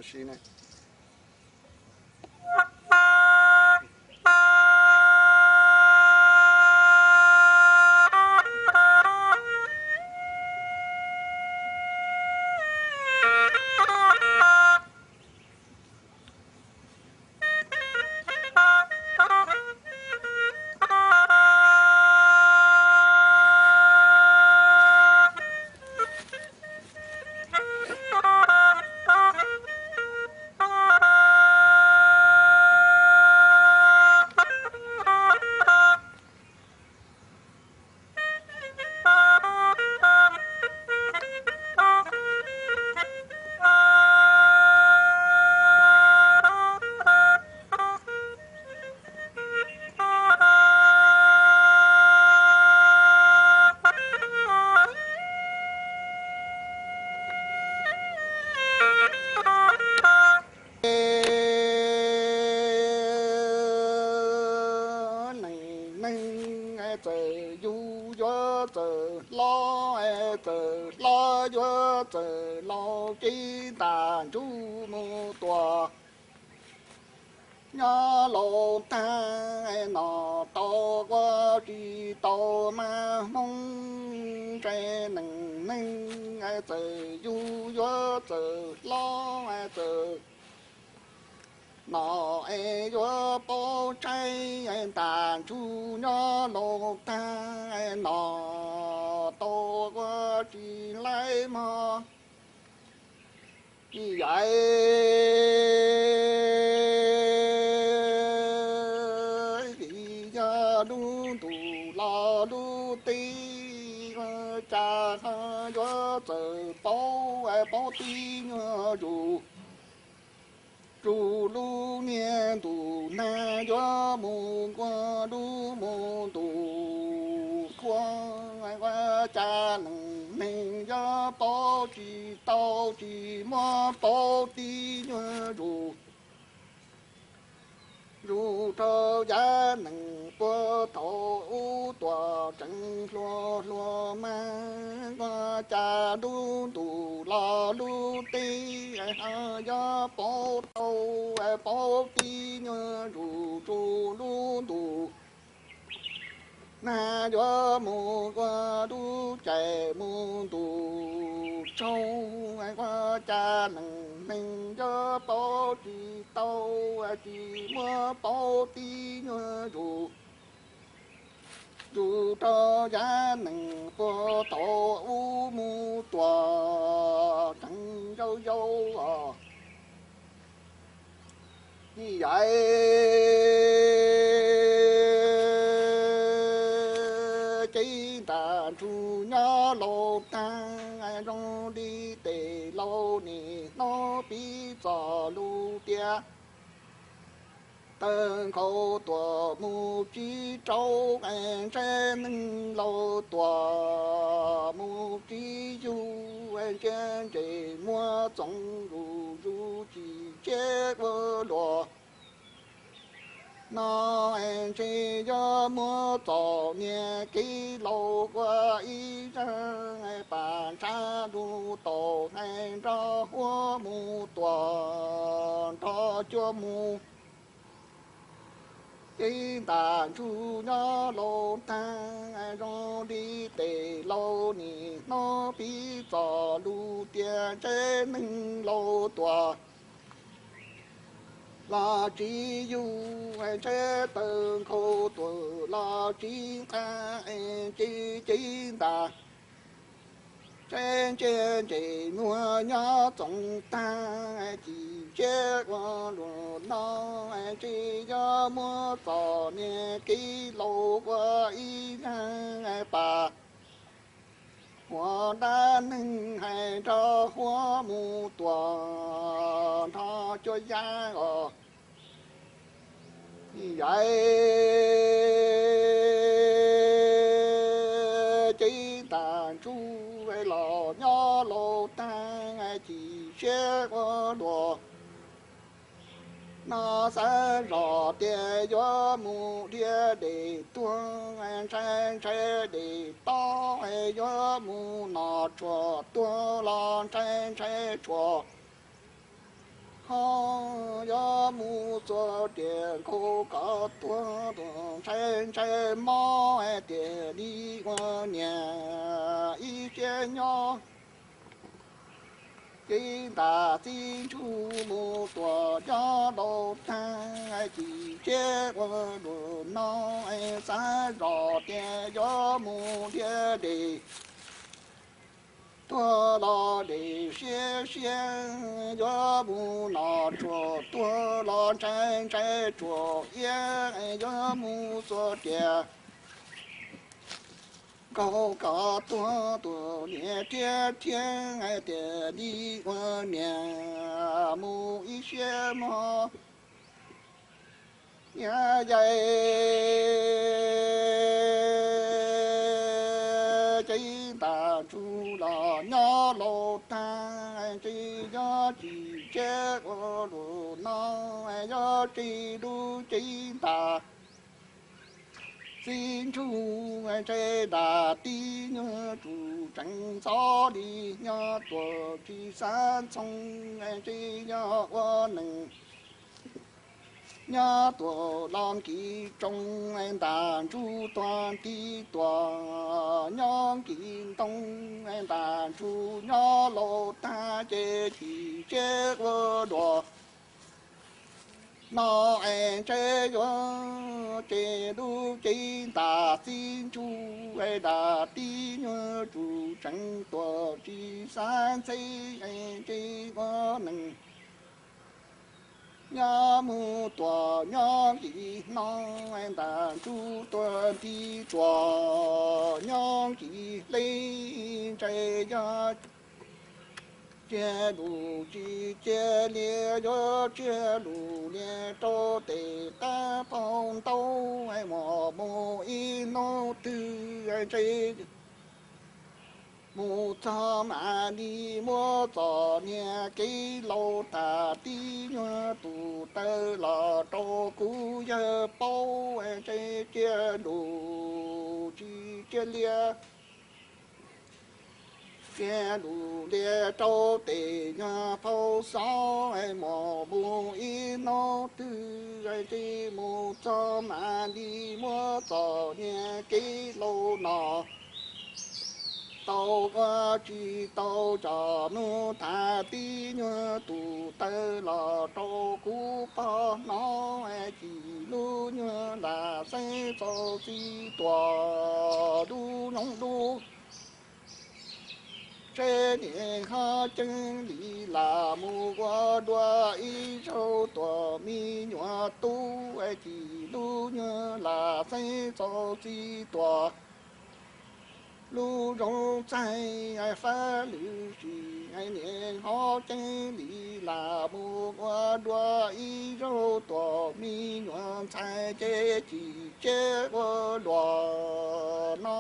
Sim neej. Neej neeg txawm yug yuav txawm hlob, txawm hlob yuav txawm laus, ces ntaj ntsug mus tuaj nyob laus tag no, tau ua tsis tau mas Hmoob. Ntshe neej neeg txawm yug yuav txawm hlob, txawm no es yuav paub tseeb, ntaj ntsug nyob laus tag no, tau ua tsis laib mog. Yam vim yog lub ntuj los lub teb, cas yuav txawm paub, paub tib nyuag zuj zus. Lub niag ntuj nag yuav mus nquag lub mus ntuj qhua, ua cas neej neeg yuav paub tsis tau, tsis muab paub tib nyuag zuj zus rau yam neeg puag thaum ub tuaj tseem hluas hluas mas, ua cas lub ntuj los lub teb yuav paub tau, paub tib nyuag zuj zus. Lub ntuj nag yuav mus ua lub caij mus ntuj tsaug, ua cas neej neeg yuav paub tsis tau, tsis muab paub tib nyuag zuj zus rau yam neeg puag thaum ub mus tuaj tseem yau yau os. Yam ces ntaj ntsug nyob laus tag, zoo li tej laus niaj hnub piv txoj lus tias, tawg nkhaus tuaj mus tsis rau, ntshe neeg laus tuaj mus tsis yug, ntsia ntses muag txoov zuj zus chim cheb ua luaj no, ntshe yuav muab txom nyem kev laus ua ib zaj, pam ntshav lus tau hais nrog huab mus tuaj nrog cuab mus. Ces ntaj ntsug nyob laus tag, zoo li tej laus niaj hnub piv txoj lus tias, ntshe neeg laus tuaj los tsis yug, ntshe tawg nkhaus tuaj los tsis nqa, ces ces ntaj ntshe ntsia ntses muag nyob txoov tag, chim cheb ua luaj no, ntshe yuav muab txom nyem kev laus ua ib zaj, pam huab dab neeg hais nrog huab mus tuaj nrog cuab yab os. Yam ces ntaj ntsug los nyob laus tag, chim siab ua luaj no, xav zoj tias yuav mus dhia dej tuag, ntshai ntshai dej tob, yuav mus noj tshuaj tuag los ntshai ntshai tshuaj Ho yuav mus txog tias nkauj koj tuag, tus ntshai ntshai mob tias li ua niam ib siab nyob. Cev ntas txiv ntsuj mus tuam coj laus tag, chim siab ua luaj no, xav zoj tias yuav mus dhia dej tuag los dej siab siab, yuav mus noj tsuag tuag los ntshai ntshai tsuag iab, yuav mus txog tias nkauj koj tuag, tus niam thiab thiab tias li ua niam mus ib siab mog. Niam yais, cev ntas ntsuj los nyob laus tag, ntshe yog chim siab ua luaj no, yog tsis lub cev ntas txiv ntsuj, ntshe dab tib nyuag tsum tseem ntxov li nyob tuaj tsis xav ntxhoo, ntshe yog ua neeg nyob tuaj los nkim tsoo, ntas ntsuj tuag nti tuaj nyob nkim ntoo, ntas ntsuj nyob laus tag ces chim siab ua luaj no, es ntshe yuav ces lub cev ntas txiv ntsuj, dab tib nyuag tsum tseem tuaj tsis xav ntxhe, ntshe ua neeg nyob mus tuaj nyob nkim no, ntas ntsuj tuag nti tuaj nyob nkim hle, ntshe yog cia lus tsis cia lias, yuav cia lus lias rau tes qab phau ntau, muaj mus ib hnub twg ntshe mus txog mam li muab txom nyem kev laus, dab tib nyuag tus taw los rau kuv yawg paub, ntshe cia lus tsis cia lias, cia lus lias rau tes nyuag phau xov, muaj mus ib hnub twg ntshe mus txog mam li muab txom nyem kev laus no tau ua tsis tau cov nug, dab tib nyuag tus taw los rau kuv pog hnov, cim lub nyuag lam xeeb txaus txim tuaj lub zoov dub. Seb niam ho ceeb li lam mus ua dua ib zaug tuaj me nyuam tub, cim lub nyuag lam xeeb txaus txim tuaj lub zoov txaij. Fab lwm sim niam ho ceeb li lam mus ua dua ib zaug tuaj me nyuam ntxhais, ces chim siab ua luaj no.